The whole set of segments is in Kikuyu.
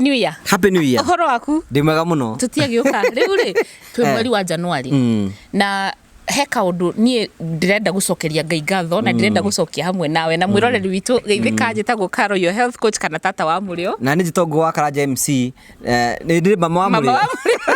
Happy New Year. Happy New Year. Ũhoro waku? Ndĩ mwega mũno. Tũtiagĩũka. Rĩu rĩ, twĩ mweri wa Januari. Na he kaũndũ niĩ ndĩrenda gũcokeria Ngai ngatho na ndĩrenda gũcokia hamwe nawe na mwĩroreri witũ geithĩka. Njĩtagwo Caro, your health coach, kana tata wa mũrĩo. Na nĩ njĩtagwo wa Karanja MC. Nĩ ndĩ mama wa Mama mũrĩo. wa mũrĩo,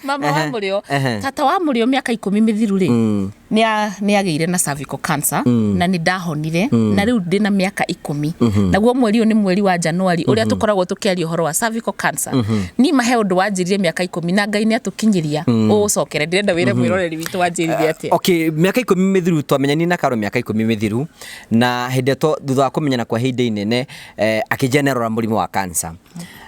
mama wa mũrĩo. Tata wa mũrĩo, mĩaka 10 mĩthiru rĩ, nĩ agĩire na cervical cancer na nĩ ndahonire na rĩu ndĩna mĩaka 10. Naguo mweri ũyũ nĩ mweri wa Januari ũrĩa tũkoragwo tũkĩaria ũhoro wa cervical cancer. Ni mahe ũndũ wanjĩrire mĩaka 10 na Ngai nĩ atũkinyiria ũũcokere. Ndĩrenda wĩre mwĩroreri witũ wanjĩrire atĩa. Okay, mĩaka 10 mĩthiru, twamenyanire na Karo mĩaka 10 mĩthiru, na hĩndĩ ĩyo thutha wa kũmenyana kwa ihinda inene, akĩnjĩra nĩ arwara mũrimũ wa cancer.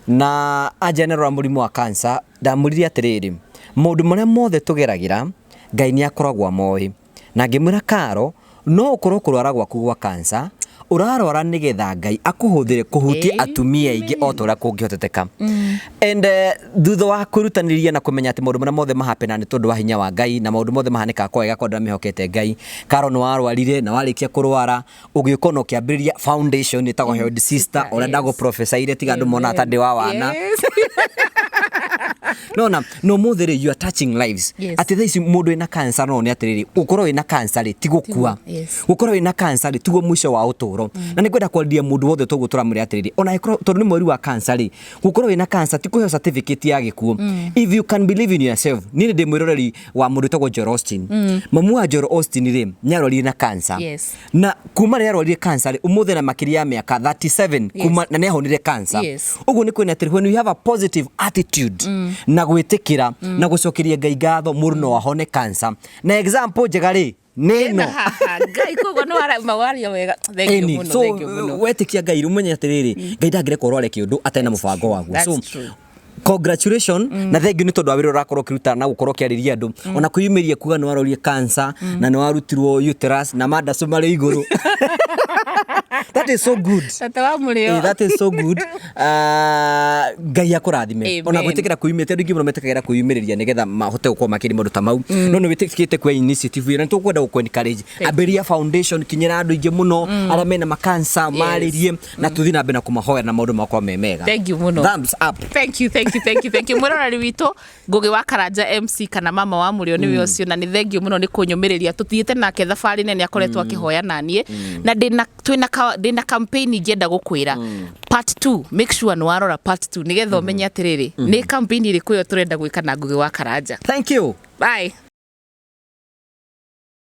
Na anjĩra nĩ arwara mũrimũ wa cancer, ndamwĩrire atĩrĩrĩ, maũndũ marĩa mothe tũgeragĩra, Ngai nĩ akoragwo amoĩ. Na ngĩmwĩra, "Karo, no ũkorwo kũrwara gwaku gwa cancer ũrarwara nĩgetha Ngai akũhũthĩre kũhutia atumia aingĩ o ta ũrĩa kũngĩhoteteka." And thutha wa kwĩrutanĩria na kũmenya atĩ maũndũ marĩa mothe mahapena nĩ tondũ wa hinya wa Ngai na maũndũ mothe mahanĩkaga kwa wega kwa andũ arĩa mehokete Ngai, Karo, nĩ warwarire na warĩkia kũrwara ũgĩũka na ũkĩambĩrĩria foundation ĩtagwo Health Sister, ũrĩa ndagũprofesaire, tiga andũ monaga ta ndĩ wa wana. Nona no mũthĩ rĩ, you are touching lives. Atĩ thaa ici mũndũ wĩna cancer, no nĩ atĩrĩrĩ, gũkorwo wĩna cancer rĩ ti gũkua. Gũkorwo wĩna cancer rĩ tiguo mũico wa ũtũũro. Na nĩ ngwenda kwarĩria mũndũ wothe toguo tũramwĩra atĩrĩrĩ, ona angĩkorwo tondũ nĩ mweri wa cancer rĩ, gũkorwo wĩna cancer ti kũheo certificate ya gĩkuũ. If you can believe in yourself. Niĩ nĩ ndĩ mwĩroreri wa mũndũ wĩtagwo Joel Austin. Mamu wa Joel Austin rĩ, nĩ arwarire na cancer. Na kuma rĩrĩa arwarire cancer rĩ, ũmũthĩ na makĩria ya mĩaka 37 kuma na nĩ ahonire cancer. Ũguo nĩ kwĩna atĩrĩ, when you have a positive attitude na gwĩtĩkĩra na gũcokeria Ngai ngatho, mũndũ no ahone cancer. Na example njega rĩ nĩ ĩno. Haha Ngai, koguo nĩ waria wega. Thank you Ĩni, mũno. so Thank you mũno. Wetĩkia Ngai, ũmenye atĩrĩrĩ, Ngai ndangĩreka ũrware kĩũndũ atarĩ na mũbango waguo. That's So true. congratulation na thank you nĩ tondũ wa wĩra ũrakorwo ũkĩruta na gũkorwo ũkĩarĩria andũ, ona kwĩyumĩria kuga nĩ warorire cancer na nĩ warutirwo uterus na mandacu marĩ igũrũ. That is so good. Tata wa mũrĩo. Eh, that is so good. Ngai akũrathime. Amen. Ona gwĩtĩkĩra kwĩyumĩria, andũ aingĩ mũno metĩkagĩra kwĩyumĩrĩria nĩgetha mahote gũkorwo makĩria maũndũ ta mau, no nĩ wĩtĩkĩte kuoya initiative ĩyo na nĩtũkwenda gũkũ encourage. Ambĩrĩria foundation, kinyĩra andũ aingĩ mũno arĩa mena makansa, marĩrie na tũthiĩ na mbere na kũmahoya na maũndũ makorwo me mega. Thank you mũno. Thumbs up. Thank you, thank you, thank you, thank you. Mwĩroreri witũ, Ngũgĩ wa Karanja MC kana mama wa mũrĩo nĩwe ũcio, na nĩ thank you mũno nĩ kũnyũmĩrĩria. Tũthiĩte nake thabarĩ nene, akoretwo akĩhoya naniĩ na ndĩna twĩna ndĩna campaign ingĩenda gũkwĩra part 2. Make sure nĩ warora part 2 nĩgetha ũmenye atĩrĩrĩ, nĩ campaign ĩrĩkũ ĩyo tũrenda gwĩka na Ngũgĩ wa Karanja. Thank you. Bye.